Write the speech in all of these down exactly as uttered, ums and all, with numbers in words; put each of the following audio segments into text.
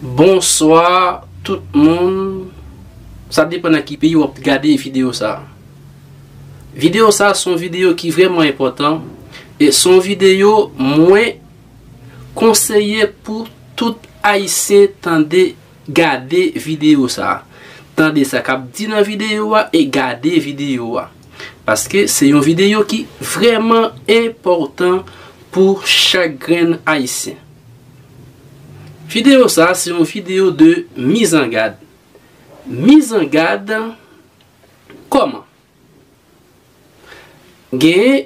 Bonswa tout moun. Sa depann nan ki peyi w ap gade videyo sa. Videyo sa se yon videyo ki vrèman enpòtan e se yon videyo mwen konseye pou tout Ayisyen tande, gade videyo sa. Tande sa k ap di nan videyo a e gade videyo a. Paske se yon videyo ki vrèman enpòtan pou chak grenn Ayisyen. Videyo sa se yon videyo de mizangad. Mizangad kòman? Gen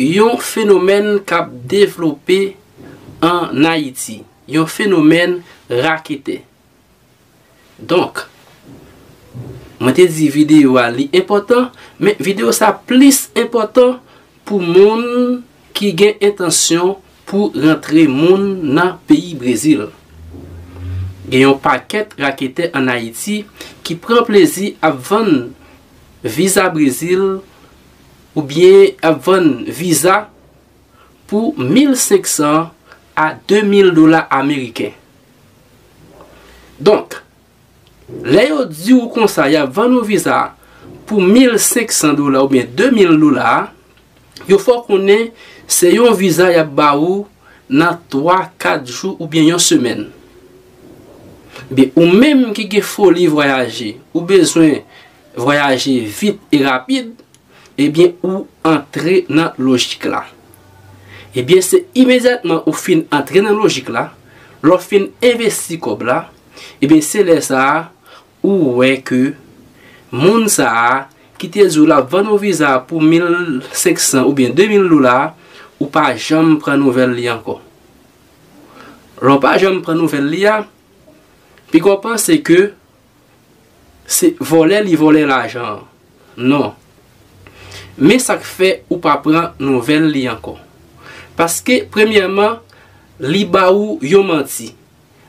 yon fenomèn k ap devlope ann Ayiti, yon fenomèn raketè. Donk, mwen te di videyo a li enpòtan, men videyo sa plis enpòtan pou moun ki gen entansyon pou rantre moun nan peyi Brezil. Gen yon pakèt raketè ann Ayiti ki pran plezi ap vann viza Brezil oubyen ap vann viza pou mil senk san a de mil dola ameriken. Donk, lè yo di w konsa y ap vann ou viza pou mil senk san dola oubyen de mil dola, yo fè w konnen se yon viza y ap ba ou nan twa, kat jou oubyen yon semèn. Ebyen, ou menm ki gen foli vwayaje, ou bezwen vwayaje vit e rapid, ebyen, ou antre nan lojik la. Ebyen, se imedyatman ou fin antre nan lojik la, lè w fin envesti kòb la, ebyen, se lè sa a ou wè ke moun sa a ki te di w l ap vann ou viza pou mil senk san oubyen de mil dola, ou pa janm pran nouvèl li ankò. Lè w pa janm pran nouvèl li a, piga w panse ke se vòlè li vòlè lajan an. Non. Men sa k fè ou pa pran nouvèl li ankò. Paske, premyèman, li ba ou yon manti.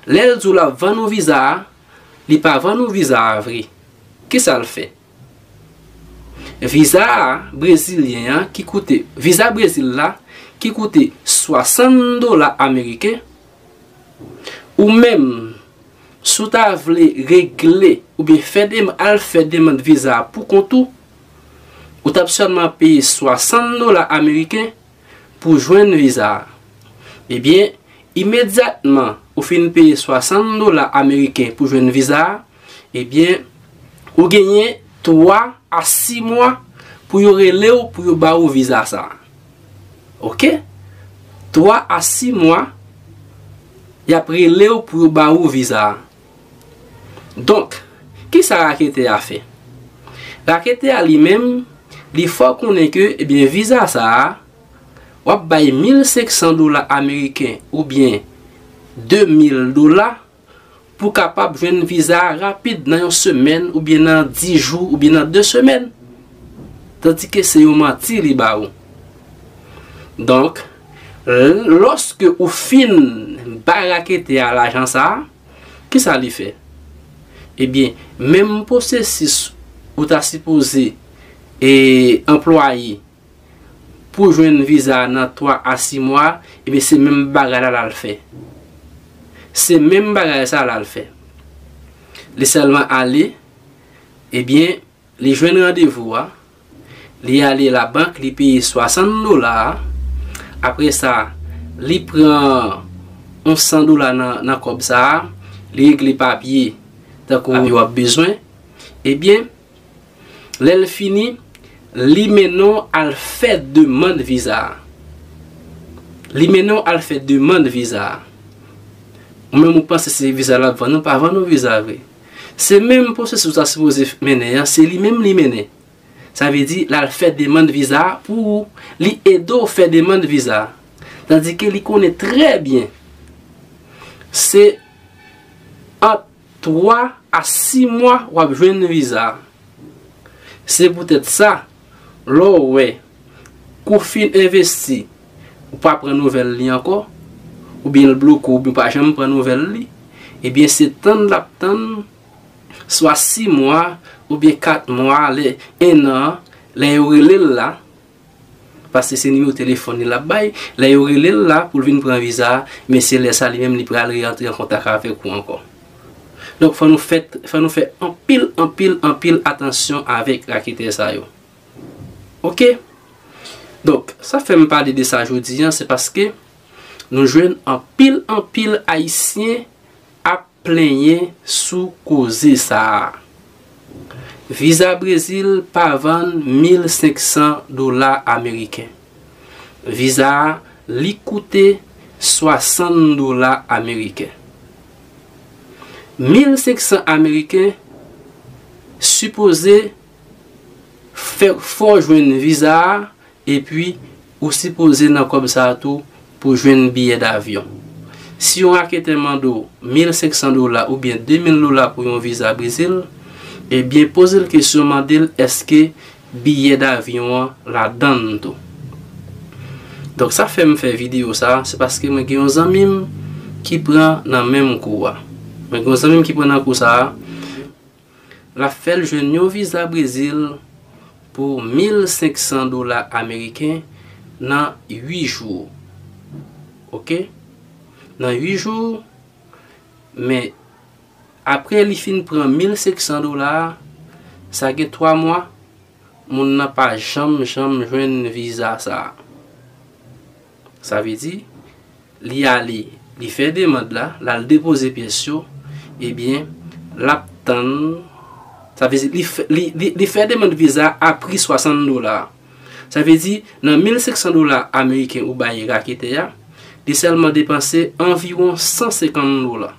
Lè l di w l ap vann ou viza a, li pa vann ou viza a vre. Kisa l fè? Viza a brezilyen an ki koute, viza Brezil la ki koute swasann dola ameriken, ou menm, si w ta vle regle oubyen fè demann, al fè demann viza a pou kont ou, ou t ap sèlman peye swasann dola ameriken pou jwenn viza a. Ebyen, imedyatman ou fin peye swasann dola ameriken pou jwenn viza a, ebyen, ou genyen twa a sis mwa pou yo rele w pou yo ba ou viza sa a. Oke? Twa a sis mwa, y ap rele w pou yo ba ou viza a. Donk, kisa raketè a fè? Raketè a li menm, li fè w konnen ke, ebyen, viza sa a, w ap bay mil senk san dola ameriken oubyen de mil dola pou w kapab jwenn viza a rapid nan yon semèn oubyen nan dis jou oubyen nan de semèn. Tandike se yon manti li ba ou. Donk, l-, lòske ou fin bay raketè a lajan sa a, kisa li fè? Ebyen, menm pwosesis ou ta sipoze e anplwaye pou jwenn viza a nan twa a sis mwa, ebyen, se menm bagay la l al fè. Se menm bagay sa l al fè. Li sèlman ale, ebyen, li jwenn randevou a, li ale labank, li peye swasann dola a. Apre sa, li pran yon san dola nan, nan kòb sa a, li regle papye, tankou papye w ap bezwen. Ebyen, lè l fini, li mennen w al fè demann viza a. Li mennen w al fè demann viza a. Ou menm ou panse se viza l ap vann ou, pa vann ou viza vre. Se menm pwosesis ou ta sipoze mennen an, se li menm li mennen. Sa vle di, l al fè demann viza a pou ou, li ede w fè demann viza a. Tandike li konnen trè byen, se ant twa a sis mwa w ap jwenn viza a. Se poutèt sa, lè w wè ke w fin envesti, ou pa pran nouvèl li ankò, oubyen l bloke w, oubyen w pa janm pran nouvèl li, ebyen se tann l ap tann, swa sis mwa, oubyen kat mwa, lè, en an, lè yo rele l la, paske se nimewo telefòn li l ap bay, lè yo rele l la pou l vin pran viza a, men se lè sa li menm li pral re-antre an kontak avèk ou ankò. Donk, fò nou fè, fò nou fè anpil, anpil, anpil atansyon avèk raketè sa yo. Oke? Donk, sa fè m pale de sa jodi a, se paske nou jwenn anpil, anpil Ayisyen ap plenyen sou koze sa a. Viza Brezil pa vann mil senk san dola ameriken. Viza a, li koute swasann dola ameriken. Mil senk san ameriken sipoze fè, fè w jwenn viza a, epi ou sipoze nan kòb sa a tou pou jwenn biyè davyon. Si yon raketè mande w mil senk san dola oubyen de mil dola pou yon viza Brezil, ebyen, poze l kesyon, mande l èske biyè davyon an ladan l tou. Donk, sa fè m fè videyo sa a, se paske mwen gen yon zanmi m ki pran nan menm kou a. Mwen gen yon zanmi m ki pran nan kou sa a, l ap fè l jwenn yon viza Brezil pou mil senk san dola ameriken nan uit jou. Oke? Nan uit jou, men apre li fin pran mil senk san dola a, sa gen twa mwa, moun nan pa janm, janm jwenn viza sa a. Sa vle di, li ale, li fè demann la, l al depoze pyès yo, ebyen, l ap tann, sa vle di, li fè, li, li, li fè demann viza a pri swasann dola. Sa vle di, nan mil senk san dola ameriken ou bay raketè a, li sèlman depanse anviwon san senkant dola.